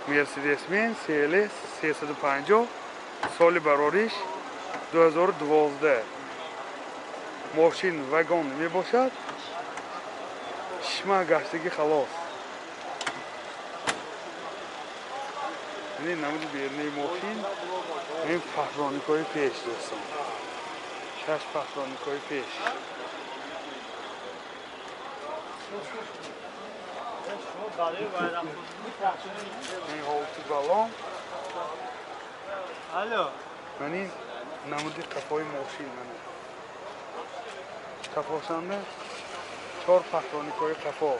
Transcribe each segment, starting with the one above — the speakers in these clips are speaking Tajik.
Mercedes-Benz CLS 350 соли барориш 2012. Мошин вагон мебошад. Шишма гаштагӣ халос. Ин намуди берунаи мошин, ин патроникҳои пеш дӯстон. 6 патроникҳои пеш. Ин ҳолати балон. Ман ин намуди қафои мошин. Қафошанда 4 патроникҳои қафо.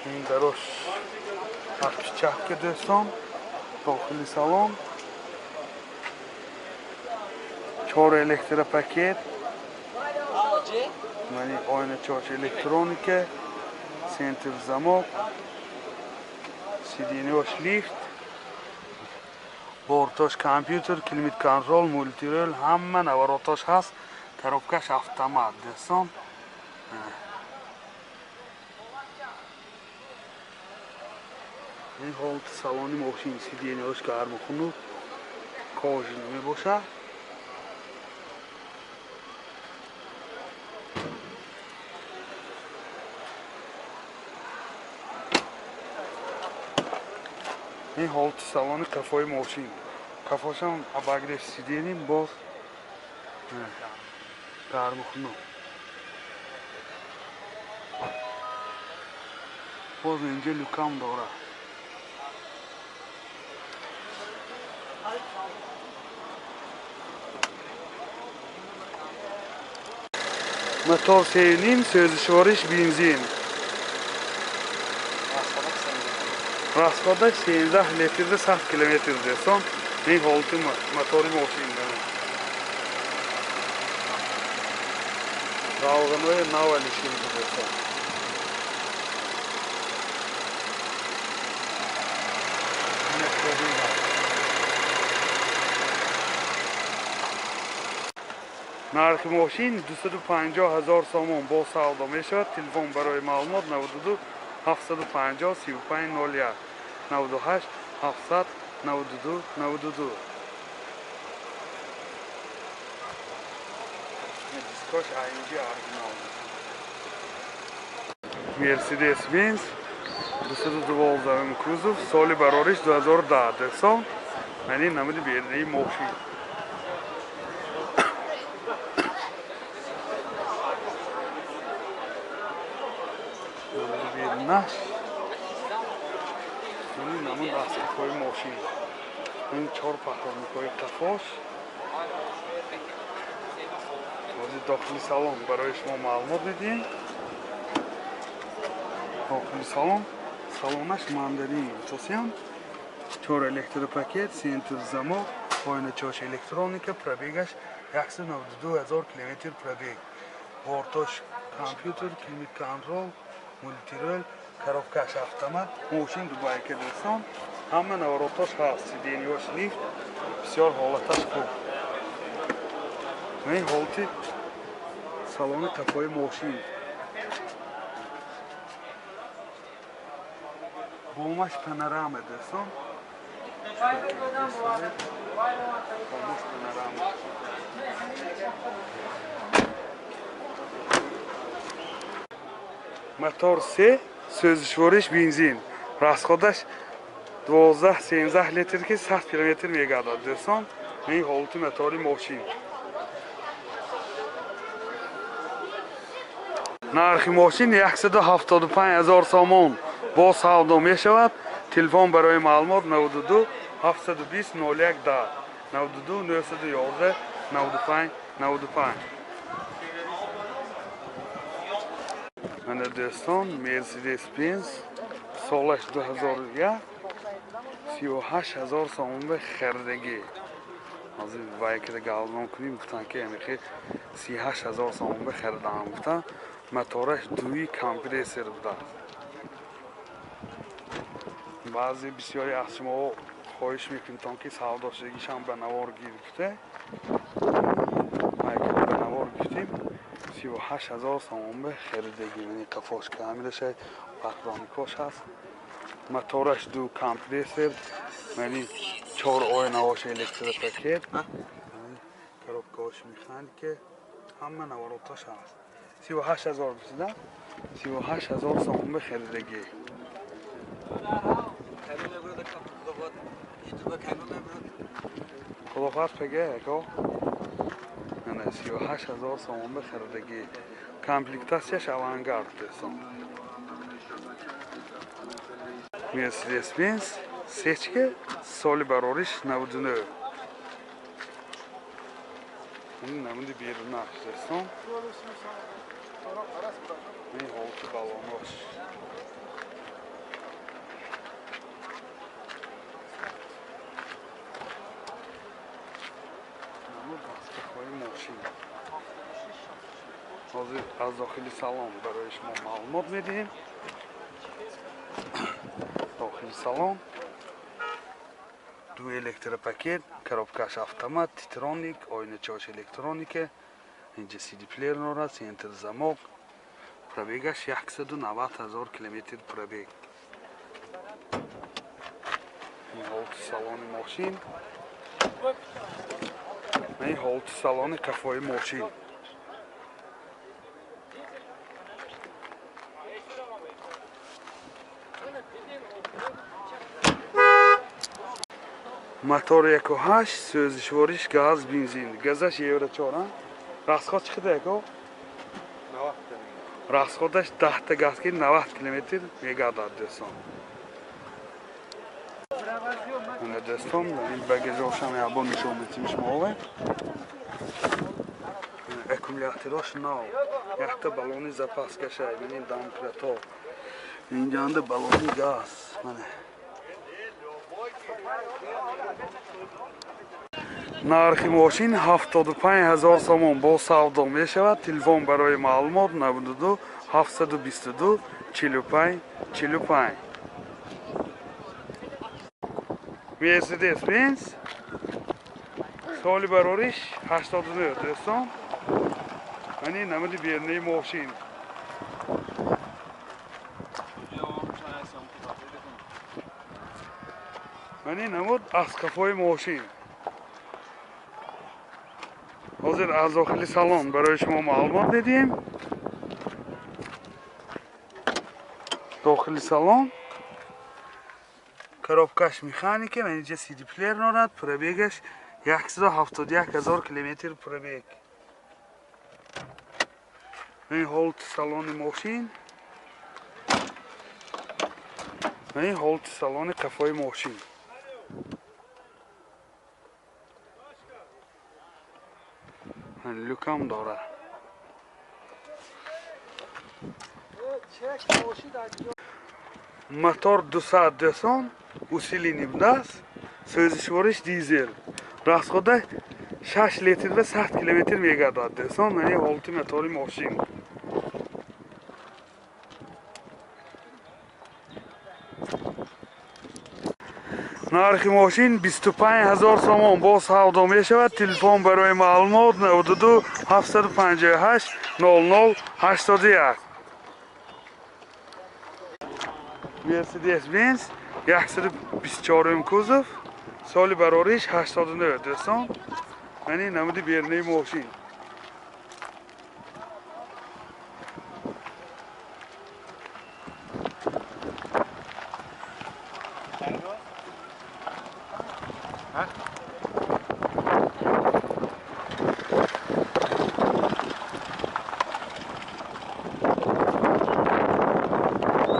Ин дарош афчахка дӯстон, дохили салон. 4 электропакет. Мани оина 4 электроника, центр замок, сиденьёш лифт, бортош компютер, климат контрол, мультирол, ҳама наворотош ҳаст, коробкаш автомат дӯстон. Ин ҳолати салони мошин, сиденьёш гарму хунук, кожин мебошад. Ин ҳолати салони қафои мошин. Қафошам обогрев сиденьи боз гарму хунук. Боз инҷа люкам дорад. Мотор 3,5, сӯзишвориш бензин. Расходаш 13 литрда 100 километр дӯстон. Ин ҳолати мотори мошин. Равғанои нав алишин дӯстон. Нархи мошин 250 000 сомон бо савдо мешавад. Телефон барои маълумот 92 750 35 01 98 700 92 92. Дискош AMG оригинал. Mercedes-Benz 212 кузов, соли барориш 2010 дӯстон. Ман ин намуди берунаи мошин. Наш ин намуд аз қафои мошин. Ин 4 патроникҳои қафош. Ҳозир дохили салон барои шумо маълумот медиҳем. Дохили салон, салонаш мандарин асосиям. 4 электропакет, центр замок, оина 4 электроника, пробегаш 192 000 километр пробег. Бортош компютер, климат контрол, мультирол, коробкаш автомат, мошин дубайка дӯстон. Ҳама наворотош ҳаст, сиденьёш лифт, бисёр ҳолаташ хуб. Ин ҳолати салони қафои мошин. Бомаш панорама дӯстон. Бомаш панорама. Мотор 3, сӯзишвориш бензин. Расходаш 12-13 литр ки 100 километр мегардад дӯстон. Ин ҳолати мотори мошин. Нархи мошин 175 000 сомон бо савдо мешавад. Телефон барои маълумот 92 720 01 10 92 911 95 95. Мана дӯстон, Mercedes-Benz солаш 2001, 38 000 сомон ба харидагӣ. Ҳозир вай кида галзон кунем, гуфтанд ки амихи 38 000 сомон ба харидам гуфтанд. Мотораш дуи компрессор будааст. Баъзе бисёре аз шумо хоҳиш мекунед, ки савдошагишам ба навор гир гуфта. Вай кида ба навор гуфтем. 38 000 сомон ба харидагӣ. Мани қафош камерашай, патроникош ҳаст. Мотораш ду компрессор, мани чор оинаҳош электропакет, коробкаҳош механика, ҳама навороташ ҳаст. 38 000 бисида, 38 000 сомон ба харидагӣ. Худофаз пеге яко. Ана 38 000 сомон ба харидагӣ. Комплектатсияш Авангард, дӯстон. Мерседес Бенз сечка, соли барориш 99. Намуди берунаш, дӯстон. Ин ҳолати балонош. Намуд дастгоҳҳои мошин. Ҳозир аз дохили салон барои шумо маълумот медиҳем. Дохили салон ду электропакет, коробкаш автомат, титроник, оиначаош электроника, инҷа сидиплеер дорад, центр замок, пробегаш 190 000 километр пробег. Ин ҳолати салони мошин, ин ҳолати салони қафои мошин. Мотор 1.8, сӯзишвориш газ, бензин. Газаш евро 4. Расход чӣ қадар, яко? Расходаш 10 та газ ки 90 километр мегардад, дӯстон. Ана, дӯстон, ин багажошам якбор нишон медиҳем шумоове. Аккумуляторош нав. Якта баллони запаскаша, бинед, домкрато. Инҷанда баллони газ. Мана. Нархи мошин 75 000 сомон, бо савдо мешавад. Телефон барои маълумот 92 722 45 45. Мерседес Бенз, соли барориш 89, дӯстон. Мани намуди берунаи мошин. Мани намуд аз қафои мошин. Ҳозир аз дохили салон барои шумо маълумот медиҳем. Дохили салон коробкаш механика, инҷа сидиплеер дорад, пробегаш 171 000 километр пробег. Ин ҳолати салони мошин, ин ҳолати салони қафои мошин. Люкам дорад. Мотор 200, дӯстон, усиление будааст, сӯзишвориш дизел. Расхода 6 литр ва 100 километр мегардад, дӯстон. Мани ҳолати мотори мошин. Нархи мошин 25 000 сомон, бо савдо мешавад. Телефон барои маълумот 92 758 00 81. Мерседес Бенз 124 кузов, соли барориш 89, дӯстон. Мани намуди берунаи мошин.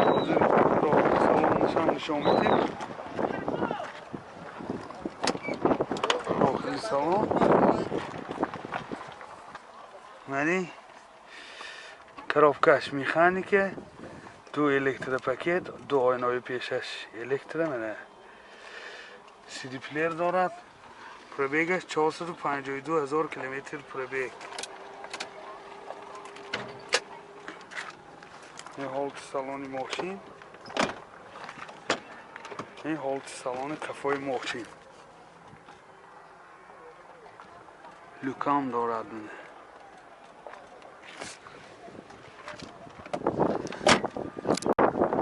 Ҳозир дохили салонашам нишон медиҳем. Дохили салон мани коробкаш механика, ду электропакет, ду оинаҳои пешаш электро, мана сидиплеер дорад. Пробегаш 452 000 километр пробег. Ин ҳолати салони мошин, ин ҳолати салони қафои мошин. Люкам дорад.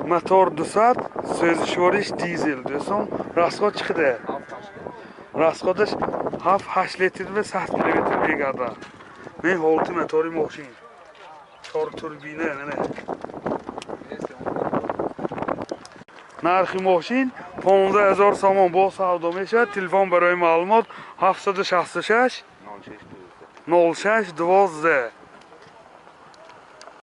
Мотор 200, сӯзишвориш дизел. Дӯстон, расход чӣ қадар? Расходаш 7-8 литр ва 100 километр мегардад. Мен ҳолати мотори мошин. 4 турбина, мана. Нархи мошин 15 000 сомон бо савдо мешавад. Телефон барои маълумот 766 06 12.